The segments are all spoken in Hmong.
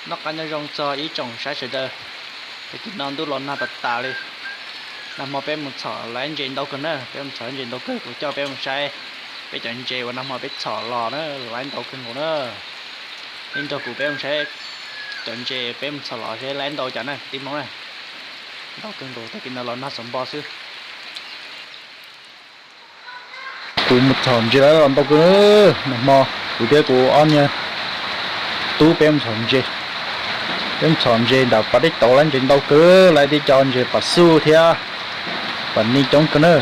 Noj qab nyob zoo txog ib tsoom saib sawv daws. Tag kis no ntuj los nag tas tas li. Nag hmo peb mus txhom lawv ntses ntau kawg na, peb mus txhom ntses ntau kawg, kuv coj peb mus saib peb cov ntses uas nag hmo peb txhom los na, lawv ntau kawg nkaus na. Peb nrog kuv peb mus saib cov ntses peb mus txhom los seb lawv ntau cas na kwv tij Hmoob na. Ntau kawg nkaus, tag kis no los nag xuas npo xwb. Kuv mus txhom ntses lawv los ntau kawg. Nag hmo kuv thiab kuv ob niag tub peb mus txhom ntses. Peb mus txhom ntses ntawm pas dej tauv lawv ntses ntau kawg, lawv tib co ntses pas xuj thiab pas ni coob kawg na.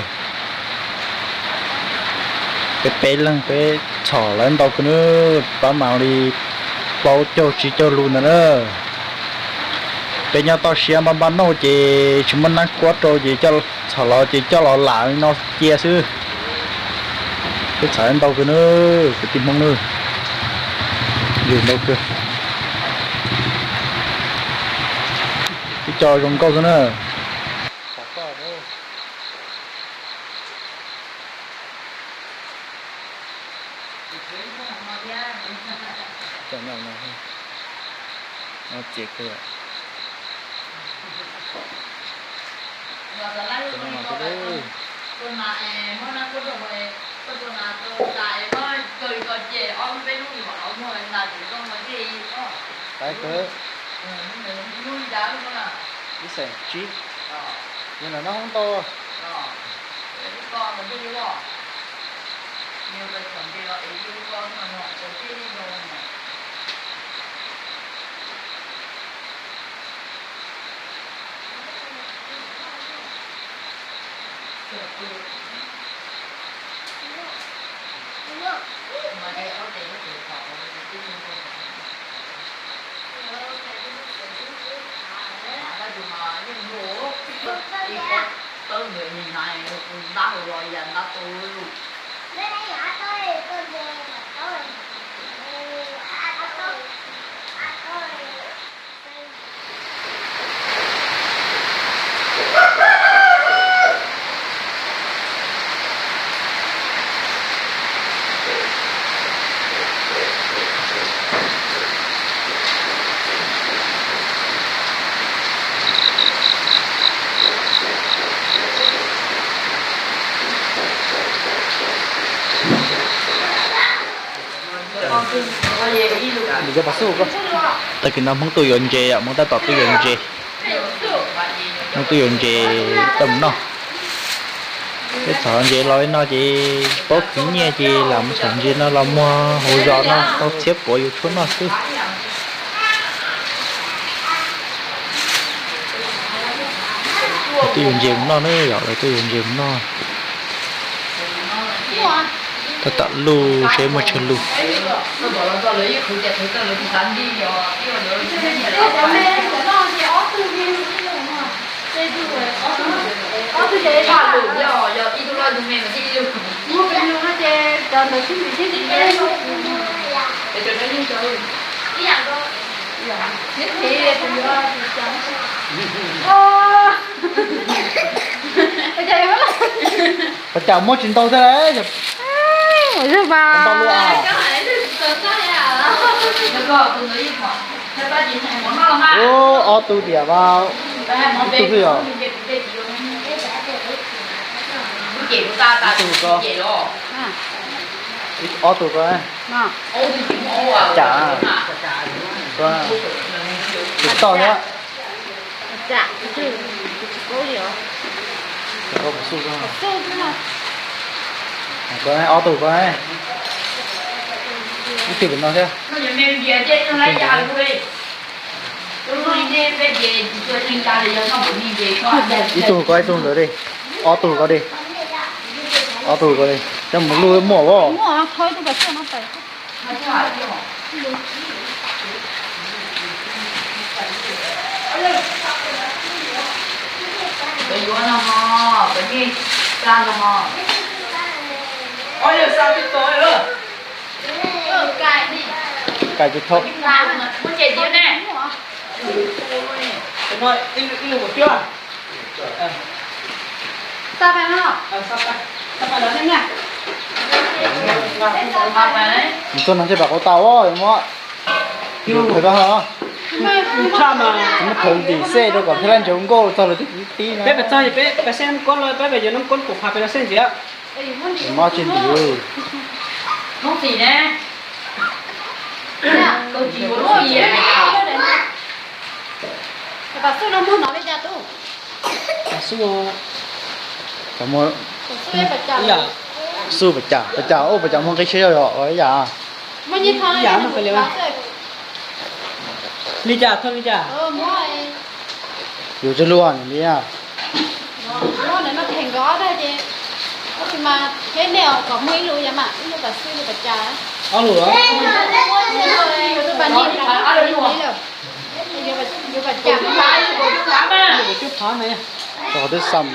Peb peb leeg peb txhom lawv ntau kawg na, pab mas li plaub caug tsib caug lus ntawd na. Peb nyob toj siab npaj npaj nauj ces tsis muaj nab kuab rau ces txhom los ces coj los lam li no cia xwb. Peb txhom ntau kawg na, kwv tij Hmoob na, ntses ntau kawg. Ib co zoo nkauj xwb na. Txias kawg. Qab kawg. Ib xeem tsib. Yog lam noj hoob ntau. Tag kis no Hmoob tuaj yuav ntses yom, Hmoob tab tom tuaj yuav ntses. Hmoob tuaj yuav ntses tau mus noj. Peb txhom ntses los li no ces paub khwv nyiaj ces lam mus txhom ntses no los muag hauv zos no tau txhiab puav yus tshuaj noj xwb. Lawv twb yuav ntses mus noj na yom, lawv twb yuav ntses mus noj. Tab tom luj seb muaj tsawg lus. Ua cas muab tsis ntau thiab lauj? Ntau lua. Ub, ob tug tiam mas, ib tug xwb yog. Ib tug ko, ob tug ko. Cas, tus toj thiab. Ko, ob tug ko, ib tug pem no thiab. Ib tug ko, ib tug ntawd di. Ob tug ko di. Ob tug ko di, coj mus luj muaj as. Kais tsis tau. Mus txog no ntshe pam qau tau, muab, yus qhwv rau hauv. Tsis muaj thoov ntim xej rau kom thiaj li ntsev nkauj txog lawv twb tib na. Peb pes txog peb pes xej nab kuab los peb pes yuav nab kuab pum phav pes los xej ntxiv. Mob tsis ntim. Xub pas cas, pas cas, ua pas cas muaj nqi siab yog ib yam. Li cas thaj li cas? Yus tsis luag li. Ob lus los? Cub phav na. Cub phav.